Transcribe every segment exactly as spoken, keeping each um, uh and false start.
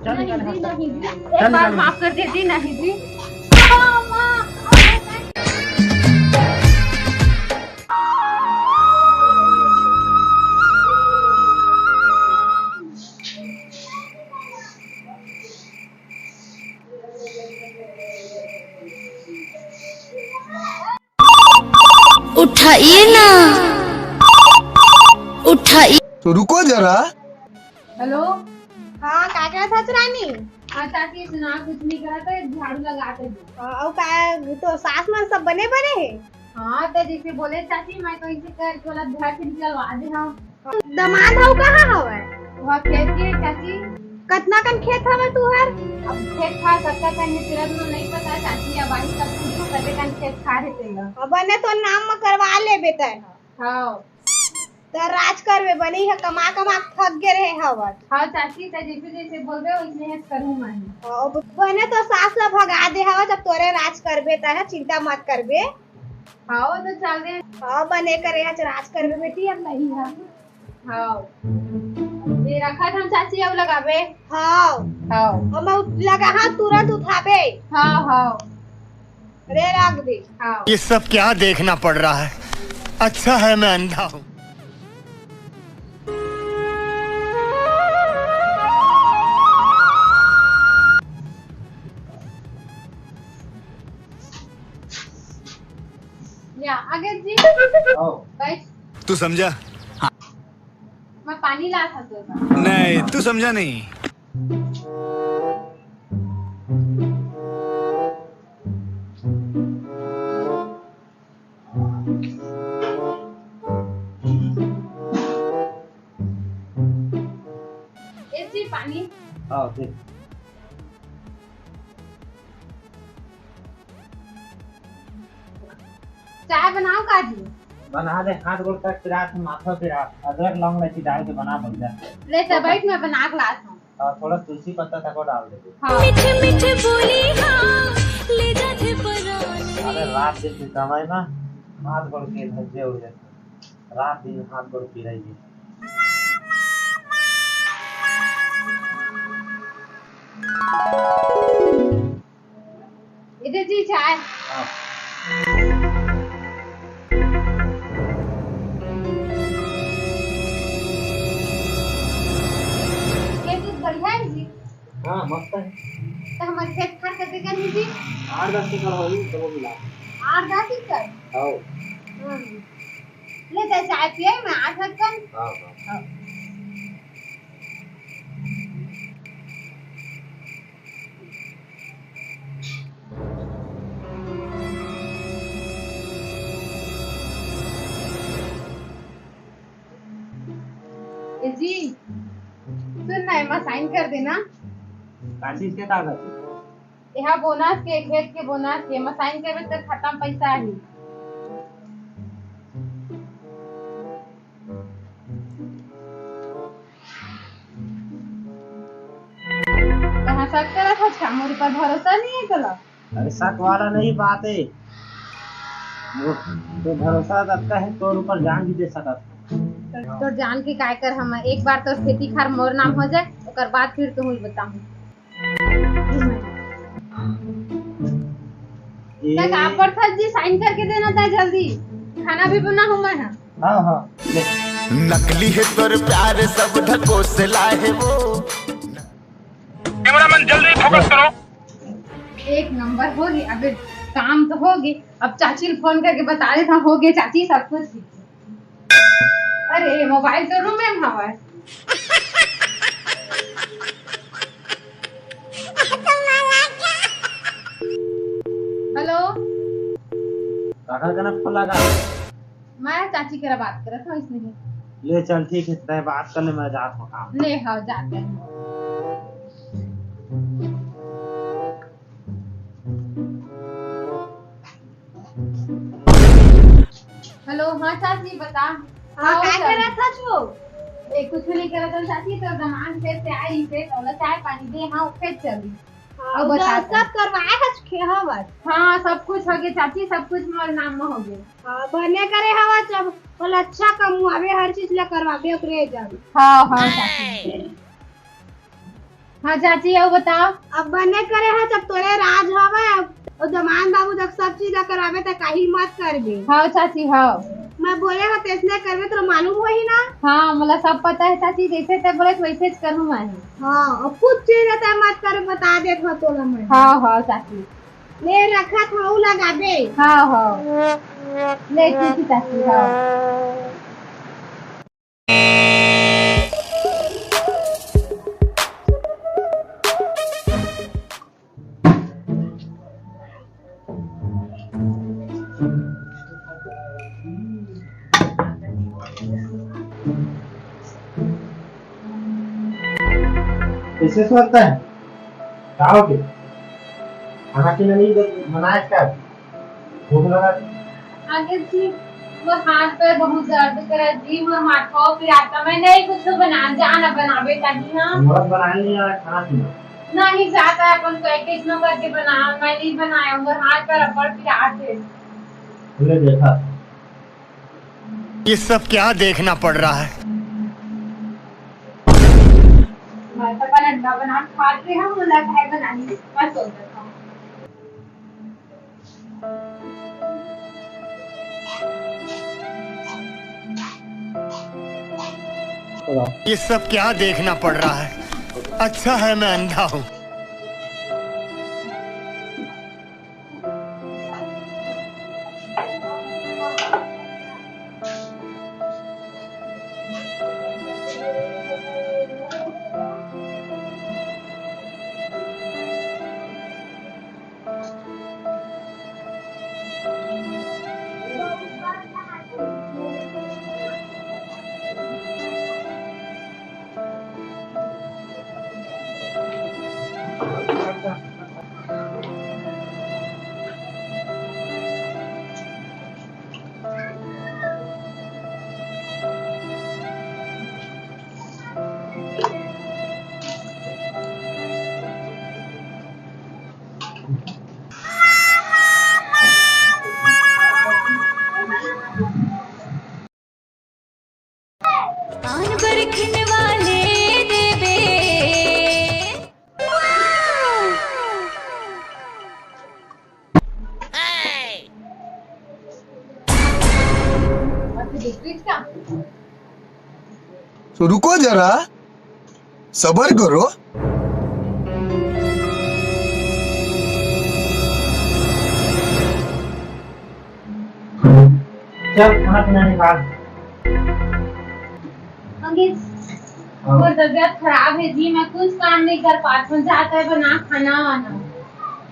नहीं जी, नहीं जी, एक बार माफ कर दीजिए, नहीं जी। उठाइए ना, उठाइए। तो रुको जरा। हेलो। हाँ, का करत हस रानी? हाँ चाची, सुना, कुछ नहीं करत है, झाड़ू लगात है। हाँ, अउ का, तो सास मन सब बने बने हे? हाँ, तो जैसे बोले चाची, मैं तो इसे कर के वाला घर से निकलवा दे हूँ। दमाद हव कहाँ हवय? वह खेत के चाची। कतना कन खेत हवय तुहर? अब खेत खार कतका कन हे तेला तो नहीं पता चाची, अब आही तब पूछो कते कन खेत खार हे तेला। अब बने तो नाम म करवा लेबे तय ह। हाँ। त राज करबे, बने ह कमा कमा थक गे रहे हवत। हाँ चाची, त जैसे जैसे बोलबे वैसे ही करूँ मैं। हाँ, अब बने तो सास ला भगा दे हवत, अब तोरे राज करबे तय ह, चिंता मत करबे। हाँ, वो तो चल दे। हाँ, बने करे आज राज करबे बेटी, अब नहीं है। हाँ। ये रखा था चाची, अब लगाबे। हाँ। हाँ। हम अब लगा, हाँ, तुरंत उठाबे। हाँ, हाँ। रे रख दे। हाँ। ये सब क्या देखना पड़ रहा है? अच्छा है मैं अंधा हूँ। या, आगे जी। आओ। बैठ। तू समझा? मैं पानी ला था तो। नहीं, तू समझा नहीं। ए जी, पानी। आओ, दे। चाय बनाओ का जी? बना दे, हाथ गोड़ तक पिरात, माथा पिरात, अदरक लौंग इलायची डाल के बना बढ़िया। ले तो बैठ, मैं बना के लात हूँ। और थोड़ा तुलसी पत्ता तक डाल दे। हाँ। मीठे मीठे बोली हाँ, ले जाथे परान। अरे रात दिन के कमाई ना, हाथ गोड़ के धज्जे उड़ जाते, रात दिन हाथ गोड़ पिराई। इधर जी चाय। हाँ। ये दूध बढ़िया है जी। हाँ, मस्त है। तो हमारे खेत खार कते कन है जी? आठ दस एकड़ होही, तो वो मिला। आठ दस एकड़? हाँ। हम्म। ले तो चाय पिए मैं आठ दस कन। हाँ, हाँ। हाँ। ए जी, सुन ना, एमा साइन कर देना। का चीज के कागज? एहा बोनस के, खेत के बोनस के, एमा साइन करबे त खाता म पइसा आही। कहाँ शक करत हस का? मोर ऊपर भरोसा नहीं है तोला? अरे, शक वाला नहीं बात है, वो तो भरोसा रखता है, तोर ऊपर जान भी दे सकत। तोर जान के काय कर हम, एक बार तोर खेती खार मोर नाम हो जाए, ओकर बाद फिर तुहूँ बताहूँ। ए- तक आप पर था जी, साइन करके देना था जल्दी, खाना भी बना हूँ मैं। हाँ, हाँ, ले। नकली है तोर प्यार, सब ढकोसला है वो। कैमरामैन, जल्दी फोकस करो। एक नंबर हो गई। अबे, काम तो हो गई। अब चाची ल फोन करके बता देता हूँ, हो गया चाची, सब कुछ। अरे, मोबाइल तो रूम में हवा है। हेलो। काकर करा फोन लगा? मैं चाची करा बात करत हूँ, इसने। ले चल, ठीक है, तय बात कर ले, मैं जात हूँ काम। ले, हाँ, जाते हैं। हेलो, हाँ चाची, बता। हाँ, हाँ, का चल- करत हस वो? ए, कुछ नहीं करत हूँ चाची, तो दमाद खेत से आई, से तोला चाय पानी दे, हाँ, खेत चल दी। हाँ, अब उधर बता। सब करवाए हस खे-, हवस? हाँ, सब कुछ हो गया चाची, सब कुछ मोर नाम में हो गया। हाँ, बने करे हवस, अब बोल अच्छा कमुआवे, हर चीज ला करवावे ओकरे जब। हाँ, हाँ, चाची। हाँ चाची, अउ बताओ। अब बने करे ह, जब तोरे राज हवय, अउ जमान बाबू जब सब चीज ला कराबे, त काहिल मत करबे। हाँ चाची, हाँ। मैं बोले ह, तइसने करबे, तोला मालूम होही ना। हाँ, मोला सब पता हे चाची, जइसे तैं बोले वइसे च करहूँ मैं। हाँ, अउ कुछ चीज ला तैं मत कर, बता देत हँव तोला मैं। हाँ, हाँ चाची। ले रखत हँव, लगाबे। हाँ, हाँ। ले ठीक हे चाची, हाँ। कइसे सोचता है? का होगे? खाना पीना नहीं ब-, बनाया क्या? भूख लगा है? आगे जी, मोर हाथ पैर बहुत दर्द करत जी, मोर माथो पिरात, मैं नहीं कुछ बनान, जा ना बनाबे ताही ना। मोला बनाए नहीं आय खाना पीना। नहीं जाता है, अपन पैकेज में करके बना, मैं नहीं बनाया, मोर हाथ पैर अब्बड़ पिरात हे। ले देखा। ये सब क्या देखना पड़ रहा है? मैं तो अपन अंडा बना खात रहे हँव, मोला काय बनाही, मैं सोचत हँव। ये सब क्या देखना पड़ रहा है? अच्छा है मैं अंधा हूँ। कान बरखिन वाले देवे। तो रुको जरा, सबर करो। चल, खाना पीना निकाल। अंकित, हाँ। मोर तबीयत खराब हे जी, मैं कुछ काम नहीं कर पात हूँ, जाता है बना खाना वाना।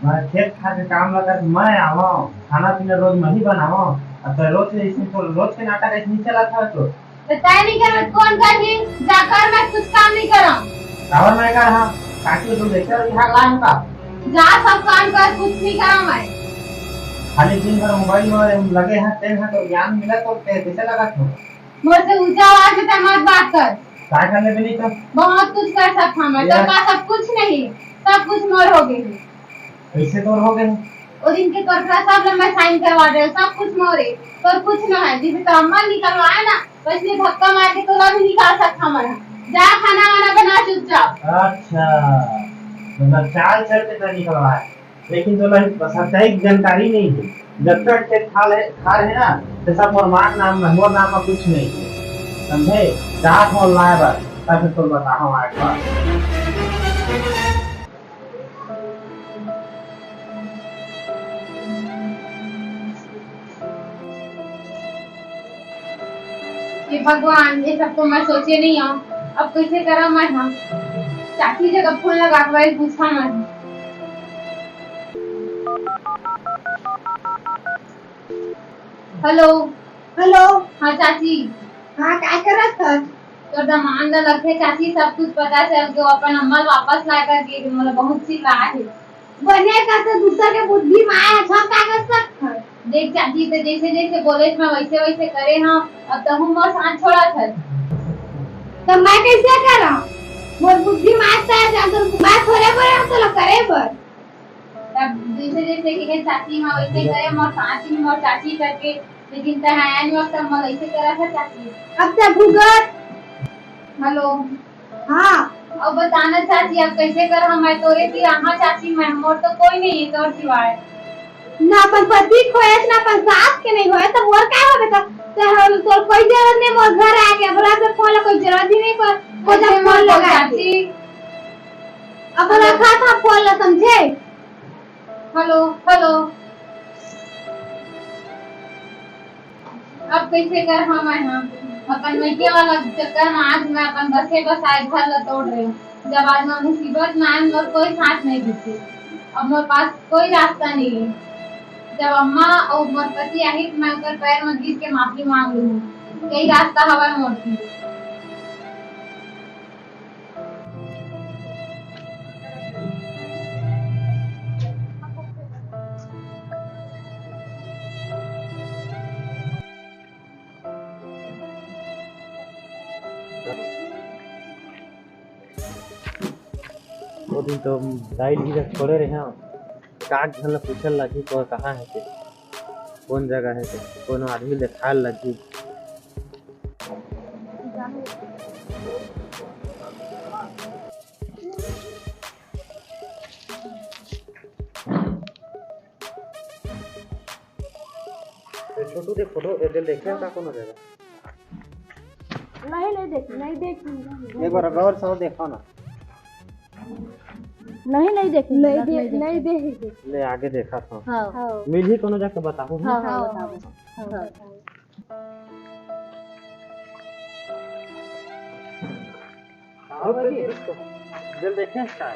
मैं खेत खार के काम लगा, मैं आवा, खाना पीना रोज मैं ही बनावा। अब तो रोज के इसमें तो रोज के नाटक ऐसे नहीं चला था तो। तो तय नहीं कर, कौन कर जी? जाकर मैं कुछ काम नहीं करा। काबर मैं कर हाँ, ताकि तुम देखते रहो, यहाँ लाए होता। जा सब काम कर, कुछ नहीं करा मैं। खाली दिन भर मोबाइल में लगे हैं, तेन है तो ज्ञान मिला तो कै-, कैसे लगा तुम? मोर से ऊंचा आवाज में तय मत बात कर। काय कर ले बनी तो? बहुत कुछ कर सकता मैं, या। तो का सब कुछ नहीं, सब कुछ मोर हो गए। कैसे तोर हो गए? वो दिन के तोर का सब लंबा साइन करवा दे, सब कुछ मोरे, तोर कुछ ना है। जिसे तो अम्मा निकलवाए ना, वैसे धक्का मार के तोला भी निकाल सकता मैं। जा खाना वाना बना चुपचाप। अच्छा, मतलब चाल चल के तो निकलवाए, लेकिन तोला बस सच्चाई के जानकारी नहीं है। जब तक खेत खाल है, खार है ना, तो सब मोर माँ के नाम में, मोर नाम में कुछ नहीं है, समझे? जात हो लाए बस, तब फिर तो बताओ आए बात। हे भगवान, ये सब तो मैं सोचे नहीं हूँ। अब कैसे करा मैं? हाँ, चाची जगह फोन लगा के वही पूछा मैं। हेलो। हेलो। हाँ चाची। हाँ, काय करत हस? तोर दमांद ल लगथे चाची, सब कुछ पता चल के वो अपन अम्मा ल वापस लाए कर गे हे। मोला बहुत चिल्लाए हे। बने का तो दूसर के बुद्धि में आए, अच्छा का कर सकत हस? देख चाची, तो जैसे जैसे बोले मैं वैसे वैसे करे हूँ, अब तहूँ मोर साथ छोड़त हस। तो मैं कैसे करा? मोर बुद्धि में आए तो जान तो मैं थोड़े बोले हूँ तो करे बर। तब जैसे जैसे कहे चाची, मैं वैसे करे, मोर चाची, मोर चाची करके, लेकिन तय आया नहीं, अब तब मैं वैसे करा था चाची। अब तय भुगत। हेलो। हाँ। अब बताना चाची, अब कैसे कर हम तोरे की? आहा चाची, मैं, मोर तो कोई नहीं है तोर सिवाय। ना अपन पति खोए, ना अपन सास के नहीं होए, तो मोर का होबे? तो ते हम, तोर कोई जरूरत नहीं, मोर घर आ गया, बोला से फोन ला कोई जरूरत ही नहीं, कोई, कोई जब फोन लगा चाची। अब रखा था फोन ला, समझे? Hello, hello. अब कैसे कर हम, मैं, हाँ, अपन मइके वाला चक्कर में आज मैं अपन बसे बसाए घर ला तोड़ रहे हूँ। जब आज मैं मुसीबत में आए, मोर कोई साथ नहीं देते, अब मोर पास कोई रास्ता नहीं है। जब अम्मा और मोर पति आही, तो मैं ओकर पैर में गिर के माफी मांग लूँ। यही रास्ता हवा मोर की। वो दिन तो दाई जी जब छोड़े रहे हैं, काक झन ल पूछल लगही, तो कहाँ है ते, कौन जगह है ते, कोनो आदमी देखाल लगही। ये छोटू देख फोटो, ये दे देखे का कोनो जगह? नहीं, नहीं देखी, नहीं देखी। एक बार गौर से देखो ना। नहीं, नहीं देखी, नहीं दे-, नहीं देखी। नहीं देखी। ले आगे देखा था। हाँ। हाँ। मिलही कोनो जगह बताओ ना। हाँ, हाँ, हाँ, बताओ। हाँ। हाँ, भाई। जल देखे हैं का?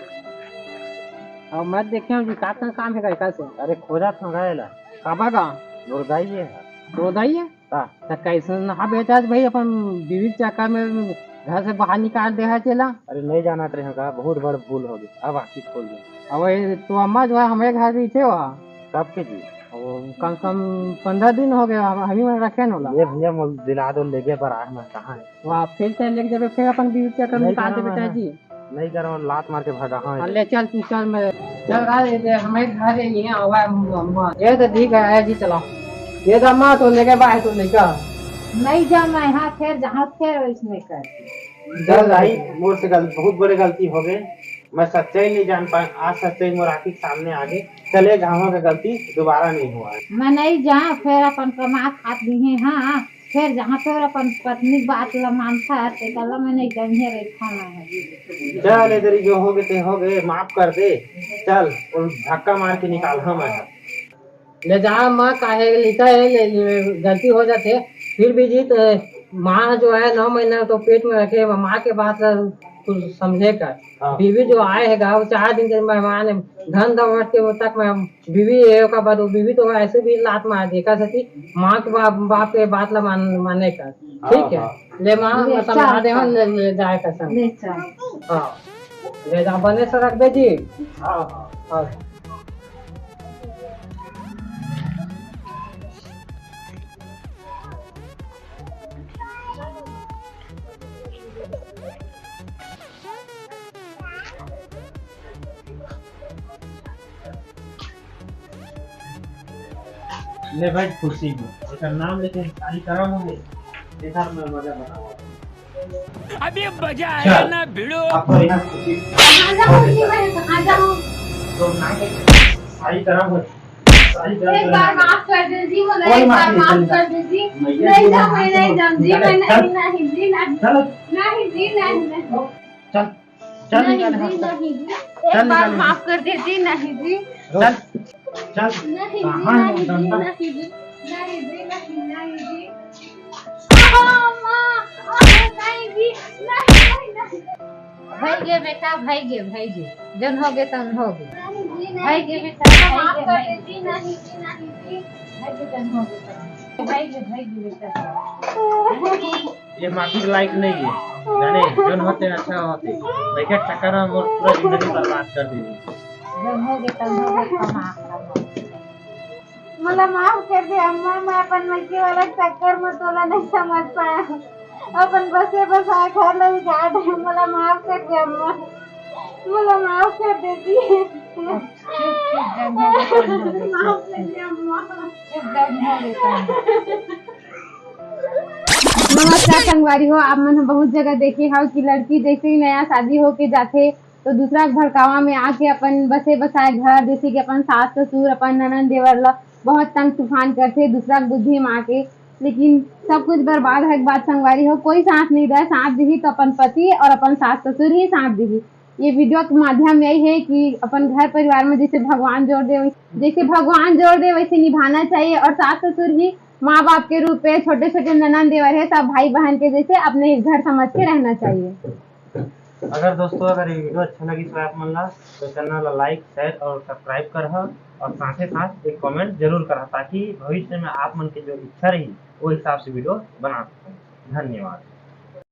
अब मैं देखे हूँ जी, का, का काम है का से? अरे, खोजा था गए ला। काबा का? गुरदाई है। गुरदाई है? हाँ। त कैसे ना बेटा भाई, अपन बीवी के चक्कर में घर से बाहर निकाल दे है चला। अरे, नहीं जाना रहे का, बहुत बड़ भूल हो गई। अब आँखी खोल दे। अब ये तो अम्मा जो है, हमारे घर रही थे वहाँ। कब के जी? वो कम से कम पंद्रह दिन हो गया, हम, हम ही में रखे न होला। ये भैया, मोल दिला दो, लेके पर आए, मैं कहाँ है? वाह, फिर से लेके जाबे, फिर अपन बीवी के चक्कर में नहीं निकाल जाना देबे, मैं चाची। नहीं करो, लात मार के भगा, हाँ। हाँ, ले चल, तू चल, मैं चल रहा है, ये हमारे घर है, ये आवा है, हम, हम, ये तो ठीक है, है जी, चला। ये तो अम्मा, तो लेके बा है, तो लेके आ। नहीं जा, मैं यहाँ फिर जहाँ फिर इसने कर। चल भाई, मोर से गल-, बहुत बड़े गलती हो गए। मैं सच्चाई नहीं जान पाए, आज सच्चाई मोर आँखी के सामने आ गए। चले, जहाँ का गलती दोबारा नहीं हुआ है। मैं नहीं जा, फिर अपन कमा खात भी है, हाँ। फिर जहाँ तोर अपन पत्नी बात ला मानता है, तेकला मैं नहीं जंघे रखा ना है। चल, इधर ही जो हो गए ते हो गए, माफ कर दे। चल, वो धक्का मार के निकाल, हम आए। ले जा माँ, काहे लिखा है, ले, ले, गलती हो जाते, फिर भी जी तो माँ जो है नौ महीना तो पेट में रखे, माँ के बात ला कुछ समझे कर। हाँ। बीवी जो आए है गाँव, चार दिन के मेहमान है, धन दौलत के तक में बीवी है, ओकर बाद वो बीवी तो ऐसे भी लात मार दे, का सती माँ के बाप, बाप के बात ला मान, माने का, ठीक है? हाँ। ले माँ, ले, मैं समझा चल, दे हूँ, चल। ले, ले जाए का संग। ले, चल। हाँ, ले जा, बने से रख दे जी। हाँ, हाँ। हाँ। ले भाई, खुशी में एकर नाम लेके शादी करम हो गई। एकर मैं मजा बतावा। अभी मजा आया चल। ना भिड़ो। अब तो यहाँ खुशी। कहाँ जाऊँ जी मैं, कहाँ जाऊँ? तो नाम लेके शादी करम हो। शादी करम एक बार हो। माफ कर दे जी, मुझे कोई एक बार माफ नहीं, माफ चल। कर दे जी। मैं ये नहीं जी, जा, माफ मैं नहीं कर। जाऊँ जी, चल, मैं चल। नहीं, नहीं जी, नहीं। चल। नहीं जी, नहीं, नहीं। चल। चल नहीं निकल जी, यहाँ से। नहीं जी। चल एक बार निकल यहाँ माफ से। कर दे जी, नहीं जी। चल, चल। नहीं जी, कहाँ है नहीं जी, डंडा? नहीं जी। नहीं जी, नहीं, नहीं जी। आ, माँ, आ, नहीं जी, नहीं, नहीं, नहीं। भई गे बेटा, भई गे, भई गे। जौन हो गे, तौन हो गे। नहीं जी, नहीं भई गे जी। बेटा, भई माफ गे, कर भई दे गे। जी, नहीं जी, नहीं जी। भई गे, जौन हो गे, तौन हो गे। भई गे, भई गे बेटा। ये माफी के लायक नहीं है, जाने, जौन होते अच्छा होते। लइका के चक्कर में मोर पूरा जिंदगी बर्बाद कर दी। जौन हो गे, तौन हो गे, क्षमा कर। मोला माफ कर दे अम्मा, मैं अपन मइके वाला चक्कर में तोला नहीं समझ पाया। अपन बसे बसाए घर ला उजाड़ दे, मोला माफ कर दे अम्मा, मोला माफ कर दे जी। चुप, चुप, जौन हो गे, तौन हो गे। माफ कर दे अम्मा। चुप, जौन हो गे, तौन हो गे। नमस्कार संगवारी हो, आप मन ह बहुत जगह देखे हव कि लड़की जैसे ही नया शादी होके जाथे तो दूसरा के भड़कावा में आके अपन बसे बसाए घर, जैसे कि अपन सास ससुर, अपन ननद देवर ला बहुत तंग तूफान करथे दूसरा के बुद्धि में आके। लेकिन सब कुछ बर्बाद होए के बाद संगवारी हो, कोई साथ नहीं दे, साथ दिही तो अपन पति और अपन सास ससुर ही साथ दिही। ये वीडियो के माध्यम यही है कि अपन घर परिवार में जैसे भगवान जोर दे, जैसे भगवान जोर दे वैसे निभाना चाहिए। और सास ससुर ही माँ बाप के रूप में छोटे छोटे ननद देवर है, सब भाई बहन के जैसे अपने घर समझ के रहना चाहिए। अगर दोस्तों, अगर ये वीडियो अच्छा लगी तो आप मन ला तो चैनल ला लाइक, शेयर और सब्सक्राइब करहा और साथे साथ एक कमेंट जरूर करहा, ताकि भविष्य में आप मन के जो इच्छा रही वो हिसाब से वीडियो बना सकें। धन्यवाद।